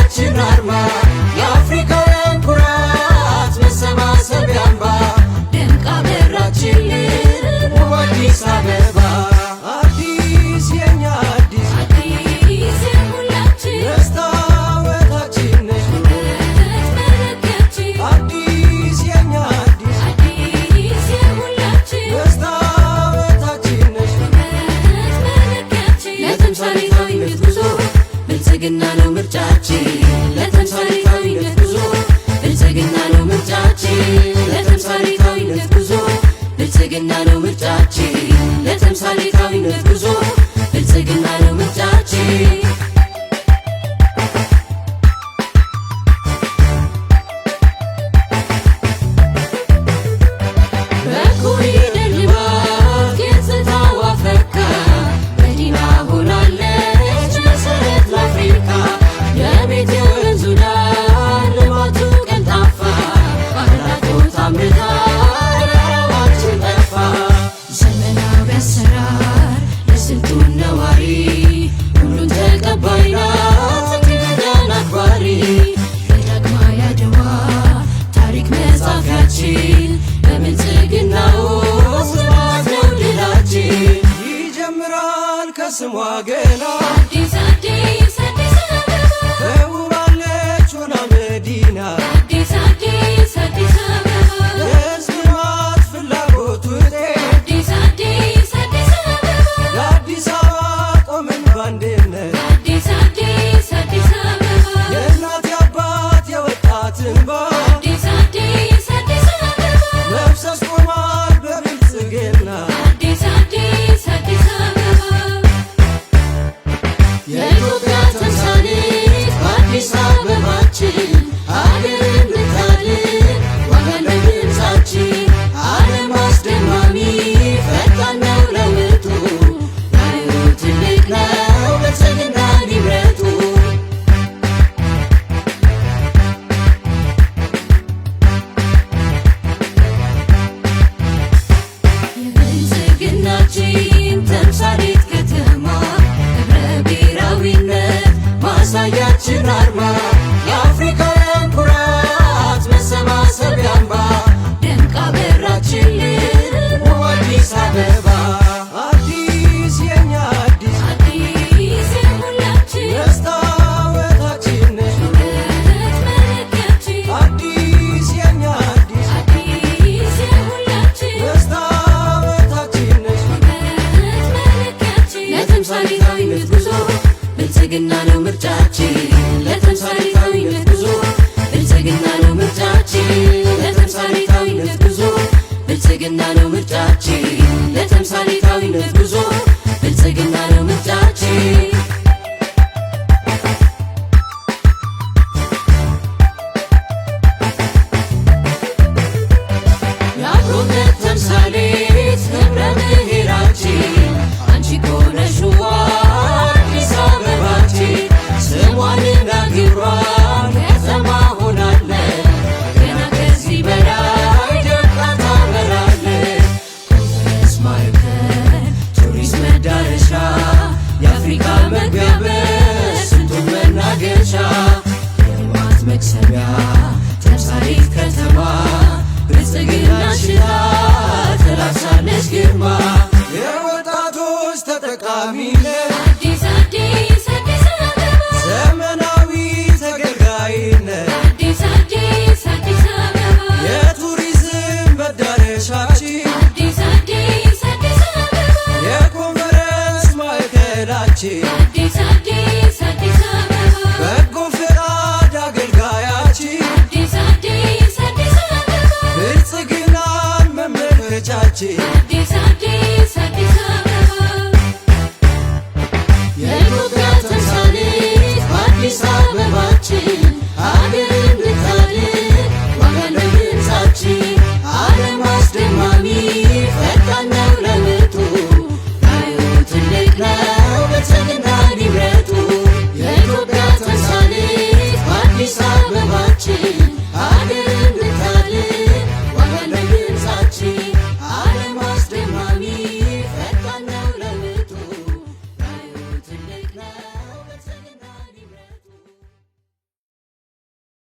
ማሳያችን አርማ፣ የአፍሪካውያን ኩራት መሰባሰቢያ አምባ፣ ደምቃ በራችልን ውብ አዲስ አበባ። አዲስ የኛ አዲስ፣ አዲስ የሁላችን፣ መስታወታችን ነሽ። ውበት መለኪያችን። አዲስ የኛ አዲስ፣ አዲስ የሁላችን፣ መስታወታችን ነሽ። ውበት መለኪያችን። ለተምሳሌታዊነት ጉዞ ብልጽግና ነው ምርጫችን። ለተምሳሌታዊነት ጉዞ ብልጽግና ነው ምርጫችን። ለተምሳሌታዊነት ጉዞ ብልጽግና ነው ምርጫችን። ለተምሳሌታዊነት ጉዞ ብልጽግና ነው ምርጫችን። በኮሪደር ልማት ገጽታዋ ፈካ፣ መዲና ሆናለች መሰረት ለአፍሪካ። የቤት የወንዙ ዳር ልማቱ ቀልጣፋ፣ አድናቆት አምርታ ረሃባችን ጠፋ። ዘመናዊ አሰራር ለስልጡን ነዋሪ፣ ሁሉን ተቀባይ ናት እንግዳን አክባሪ። የዳግማዊ አድዋ ታሪክ መጻፊያችን፣ በብልጽግና ውስጥ ልማት ነው ድላችን። ይጀምራል ከስሟ ገና፣ አዲስ አዲስ አዲስ አበባ፣ ተውባለች ሆና መዲና፣ አዲስ አዲስ አዲስ አበባ፣ የሕዝብ ልማት ፍላጎት ውጤት፣ አዲስ አዲስ አዲስ አበባ፣ ለአዲስ አበባ ቆምን ባንድነት፣ አዲስ አዲስ አዲስ አበባ፣ የእናት የአባት የወጣት እንባ አዲስ አዲስ አዲስ አበባ፣ መፍሰስ ቆሟል በብልጽግና። አዲስ አዲስ አዲስ አበባ። የኢትዮጵያ ተምሳሌት በአዲስ አበባችን፣ ሀገር እንድታድግ ዋጋ ለድምፃችን፣ ዓለም አስደማሚ ፈጣን ነው ለውጡ፣ ራዕዩ ትልቅ ነው ብልጽግናን ይምረጡ። የብልጽግናችን ተምሳሌት ከተማ፣ ህብረ ብሔራዊነት ማሳያችን አርማ፣ የአፍሪካውያን ኩራት መሰባሰቢያ አምባ፣ ደምቃ በራችልን ውብ አዲስ አበባ። አዲስ የኛ አዲስ፣ አዲስ የሁላችን፣ መስታወታችን ነሽ። ውበት መለኪያችን። አዲስ የኛ አዲስ፣ አዲስ የሁላችን፣ መስታወታችን ነሽ። ውበት መለኪያችን። ለተምሳሌታዊነት ጉዞ ብልጽግና ነው ምርጫችን። ለተምሳሌታዊነት ጉዞ ብልጽግና ነው ምርጫችን። ለተምሳሌታዊነት ጉዞ ብልጽግና ነው ምርጫችን። ለተምሳሌታዊነት ጉዞ ብልጽግና ነው ምርጫችን። የአብሮነት ተምሳሌት ህብረ ብሔራችን፣ አንቺ እኮ ነሽ ውቧ አዲስ አበባችን። ስሟንና ግብሯን ከተማ ሆናለች፣ ገና ከዚህ በላይ ደምቃ ታበራለች። ኮንፈረንስ ማዕከል፣ ቱሪስት መዳረሻ፣ የአፍሪካ መግቢያ በር ስልጡን መናገሻ፣ የልማት መቅሰሚያ ተምሳሌት ከተማ፣ ብልጽግና ሽታ ተላብሳለች ግርማ። የወጣቶች ተጠቃሚነት፣ አዲስ አዲስ አዲስ አበባ፣ ዘመናዊ ተገልጋይነት፣ አዲስ አዲስ አዲስ አበባ፣ የቱሪዝም መዳረሻችን፣ አዲስ አዲስ አዲስ አበባ፣ የኮንፈረንስ ማዕከላችን፣ አዲስ አዲስ አዲስ አበባ፣ በጎ ፈቃድ አገልጋያችን፣ አዲስ አዲስ አዲስ አበባ፣ ብልጽግናን መመልከቻችን። አዲስ አዲስ አዲስ አበባ። የኢትዮጵያ ተምሳሌት አዲስ አበባችን፣ ሀገር